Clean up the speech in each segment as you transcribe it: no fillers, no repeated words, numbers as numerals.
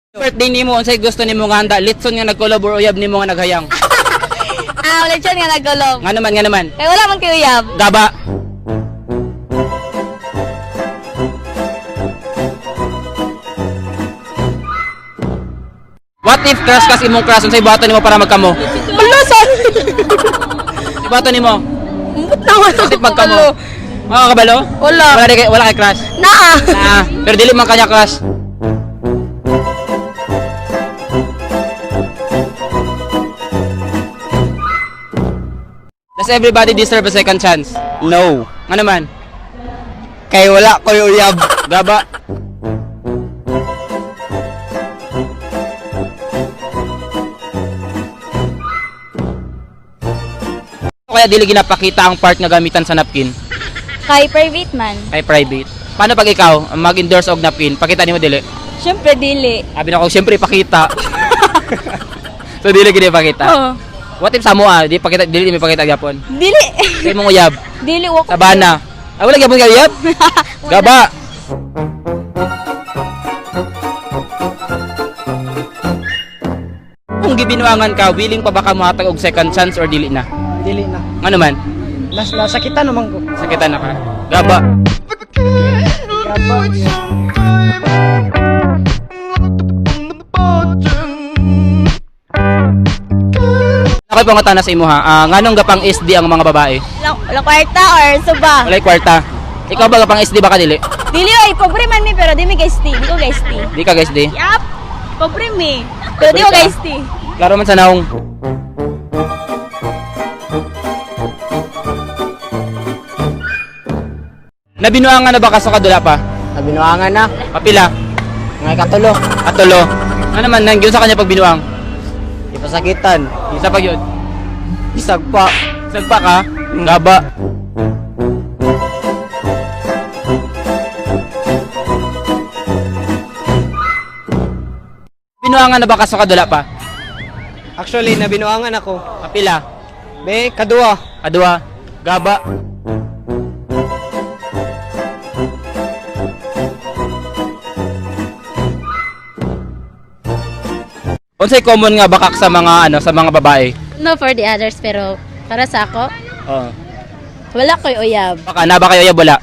Birthday nimo, unsay gusto nimo nga handa? Litson nga nagkulob or uyab nimo nga naghayang? Ah, ulit siya nga nagkulong. Nga naman, nga naman. Kaya wala man kayo uyab. Gaba. What if crush kas imong crush, unsay buhaton nimo para magkamo? Balasan! Buhaton nimo. Umbot na wala What if magkamo? Mga kabalo? Wala. Wala di kay wala kay crush. Naa! Ah, pero dili man kanya crush. Does everybody deserve a second chance? No. Nga naman? Kay wala ko'y uyab. Gaba. Kaya dili ginapakita ang part nga gamitan sa napkin Kay private man. kay private. Paano pag ikaw ang mag-endorse og napkin, pakita nimo dili? Siyempre, dili. Sabi na ko, siyempre pakita. So dili gid ipakita. Oo. What if sa mo ah, di pakita, dili mi pakita gyapon. Dili. Kay mong uyab, Dili, wako. sabana. Ah, wala gyapon kay uyab? Gaba. Kung gibinuangan ka, willing pa ba ka mohatag og second chance or dili na? Dili na. Ano man? Nas nasakitan naman ko. Sakitan na ka. Gaba. Gaba. Ako'y pangutana sa imo ha. Ah, nganong gapang SD ang mga babae? Walang kwarta or suba. Walay kwarta. Ikaw ba gapang SD ba ka dili? Dili, oy. Pobre man mi, pero di mi guys Di ko guys Di ka guys di. Yup. Pobre mi. Pero di ko Pobre ka. guys Klaro man sa naong. Nabinuangan na ba ka sa kadula pa? Nabinuangan na. Kapila? Ngay katulo. Katulo. Ano naman, nangyun sa kanya pagbinuang? Ipasakitan. Isa pa yun. Isagpa. Sagpa ka? Gaba. Binuangan na ba ka sa kadula pa? Actually, nabinuangan ako. Kapila? Be, kadua. Kadua? Gaba. Unsay common nga bakak sa mga ano sa mga babae? No for the others, pero para sa ako, Oo. wala ko'y uyab. Baka na ba kayo uyab wala?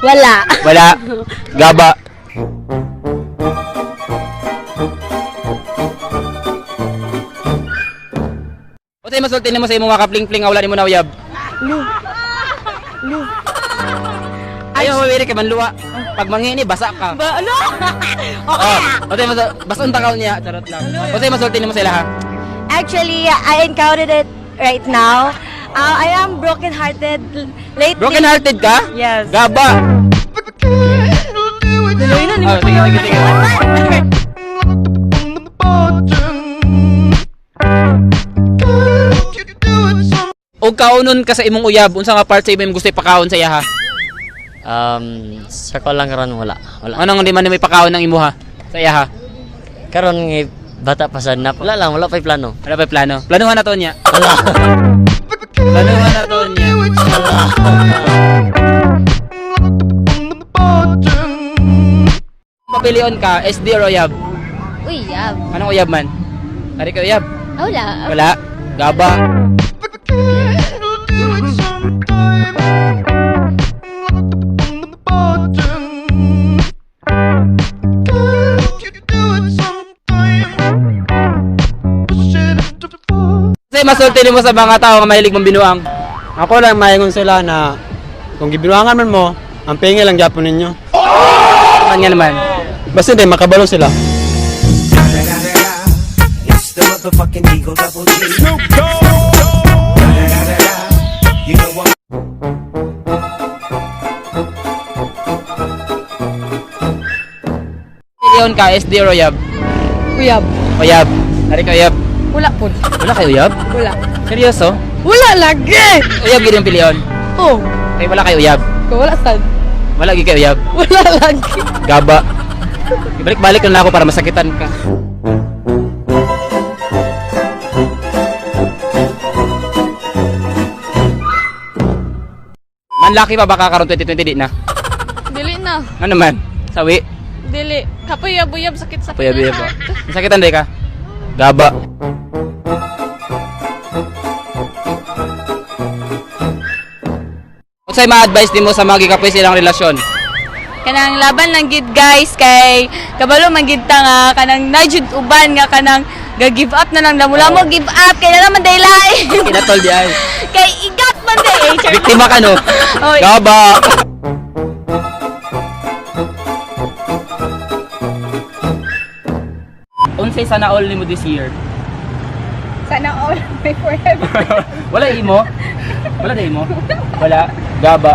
Wala. Wala. Gaba. Unsay masulti nimo sa imong mga kapling-pling nga wala nimo na uyab? Lu. Lu. Ayaw mawiri kay manluwa. Pag mangini basa ka. Ba, ano? Oh, unsay mas basta unta ka niya, charot lang. Unsay masulti nimo sa ilaha? Actually, I encountered it right now. I am broken-hearted lately. Broken hearted ka? Yes. Gaba. Tuloy na, Oh, sige, sige, sige. Og kaunon ka sa imong uyab, unsa nga part sa imong gusto ipakaon sa iyaha? Sa ko lang karon wala. Wala. Anong hindi man may pakaon ng imuha sa iyaha? Karon nga bata pa sad na. Wala lang, wala pa'y plano. Wala pa plano. Planuhan na to niya. Wala. Planuhan na to niya. Papilion ka, SD or uyab? Uyab. Anong uyab man? Ari ka uyab? Ah, wala. Wala. Gaba. Kasi masulti nimo sa mga tao nga mahilig mong binuang. Ako lang maingon sila na kung gibinuangan man mo, ang pingi lang gyapon ninyo. Man nga naman. Basta hindi, makabalo sila. It's the motherfucking Eagle Double G. You know I'm Leon ka, SD or uyab? Uyab. Uyab. Ari ka uyab. Wala po. Wala kayo uyab? Wala. Seryoso? Wala lagi! Uyab gid ang pilion. Oh, Kay wala kayo uyab. ko wala sad. Wala gid kayo uyab. Wala lagi. Gaba. Ibalik-balik na lang ako para masakitan ka. Manlaki pa ba ka karon 2020 di na? Dili na. Ano man? Sawi. Dili. Kapoy uyab, sakit sakit. Uyab uyab ba? Masakitan di ka? Gaba. Unsay ma-advise nimo sa mga gikapoy sa ilang relasyon? Kanang laban lang gid guys kay kabalo man gid ta nga kanang najud uban nga kanang ga give up na lang lamula mo give up kay na naman day lain. Kinatol di ay. Kay igat man day. Eh, char. Biktima ka no? Oy. Gaba. Unsay sana all nimo this year? Sana all may forever. Wala imo? Wala na imo? Wala. Gaba.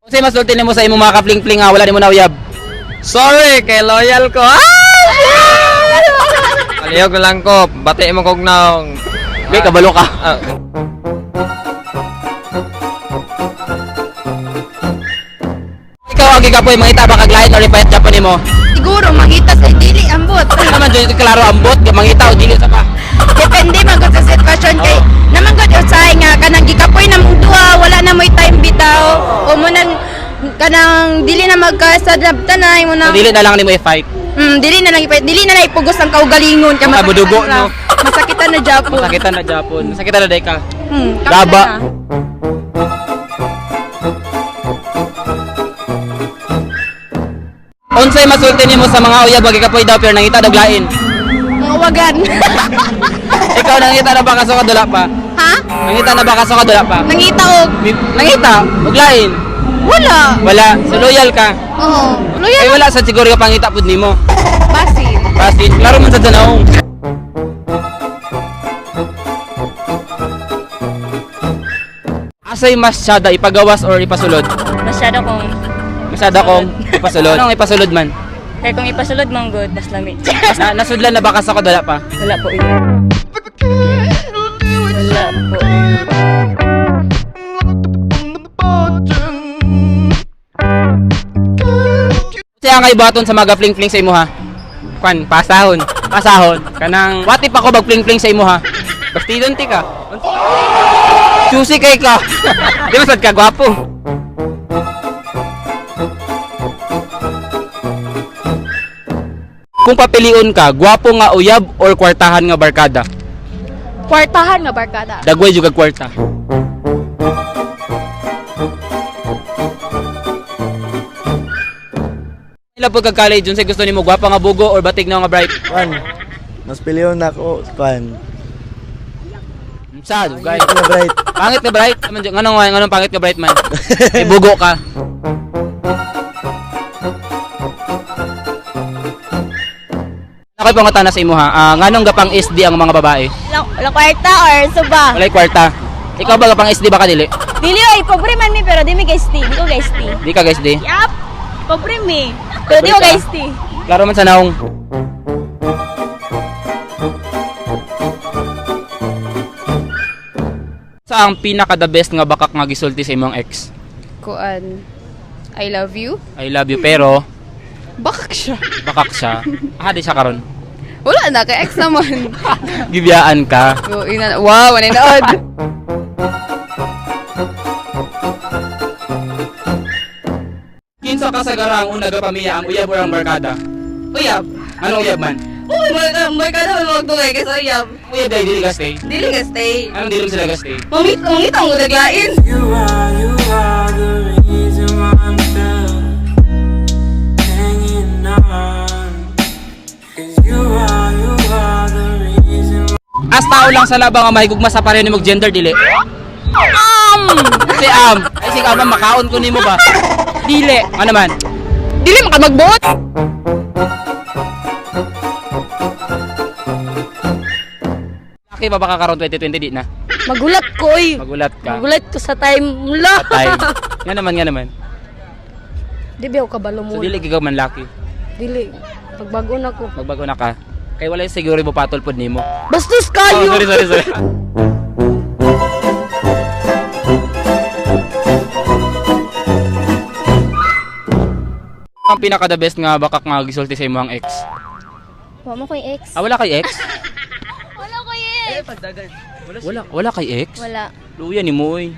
Unsay masulti nimo sa imong mga kapling-pling nga wala nimo nauyab? Sorry, kay loyal ko. Ah! Palihog na lang ko, bati mo kog naong. May kabalo ka. Ah. Ikaw ang gikapoy mangita ba kag lain or ipayat Japan nimo? Siguro mangita sa dili ambot. Ano naman dyan klaro ambot mangita o dili sa pa. Depende man gud sa sitwasyon kay naman gud usahay nga kanang gikapoy na mong duha wala na mo'y time bitaw o mo nang kanang dili na magkasadabtanay mo So, na dili na lang nimo i-fight. Dili na lang dili na lang ipugos ang kaugalingon kay Baka masakitan mudugo, na. no? Masakitan na Japon. Masakitan na Japon. Masakitan na deka. Kami Gaba. na. Unsay masulti nimo sa mga uyab nga gikapoy daw pero nangita daw lain? Mga wagan. Ikaw nangita na ba kaso ka dula pa? Ha? Nangita na ba kaso ka dula pa? Nangita og Nangita og lain. wala. Wala. So loyal ka. Oo. Loyal Ay wala sa siguro ka pangita pud nimo. basin. Basin, klaro man sa tanong. Asay masyada ipagawas or ipasulod? Masyado kong, Masyada kong ipasulod. Anong ipasulod man? kaya kung ipasulod man good, mas lami. Nasudlan na ba ka sa kadala pa? Wala po yun. Wala po. Siya ang kaibaton sa mga fling-fling sa imuha. Kwan, pasahon. Pasahon. Kanang, what if ako mag-fling-fling sa imuha? Bastidon ti ka. Susi kay ka. Di ba sad ka gwapo? Kung papilion ka, gwapo nga uyab or kwartahan nga barkada? Kwartahan nga barkada. Dagway jud kag kwarta. Ila po kag college unsay gusto nimo gwapa nga bugo or batig na nga bright? Kwan, mas piliyon na ako, kwan. Sa dugay. Nga bright. Pangit nga bright. Aman jud nganong nganong pangit nga bright man? May bugo ka. Ako'y pangutana sa imo ha. Ah, nganong gapang SD ang mga babae? Wala kwarta or suba? Walay kwarta. Ikaw ba gapang SD ba ka dili? Dili oy, pobre man mi pero di mi guys ti. Di ko guys ti. Di ka guys di. Yup. Pobre mi. Pero di ko Pobre ka. guys ti. Klaro man sa naong. Sa ang pinaka the best nga bakak nga gisulti sa imong ex? Kuan. I love you. I love you pero Bakak siya. bakak siya. Ah, di siya karon. Wala na kay ex naman. Gibiyaan ka. So, ina, wow, ano naod. Kinsa ka sa garang una gapamiya ang uyab or ang barkada? Uyab. Anong uyab man? Uy, barkada man magtungay kay sa uyab. Uyab dahil dili ka stay. Dili ka stay. Anong dili mo sila ka stay? Mangit, mangit ang udaglain. You are the reason why I'm still hanging on. 'Cause you are the reason As tao lang sa labang ang mahigugma sa pareho nimo gender dili. Am! Si am. Ay si am makaon ko nimo ba? Dili. Ano man? Dili man ka magbuot. Laki pa ba ka karon 2020 di na? Magulat ko oy. Magulat ka. Magulat ko sa time la. Time. Nga naman, nga naman. Di ba ako kabalo mo? So dili gigaw man laki. Dili. Pagbago na ko. Magbago na ka. Kay wala siguro mo patol pod nimo. Bastos Oh, kayo. sorry, sorry, sorry. Ang pinaka the best nga bakak nga gisulti sa imong ex. Wa mo ko'y ex. Ah, wala kay ex? Wala ko'y ex. Wala, wala kay ex? Wala. Luya ni mo oy.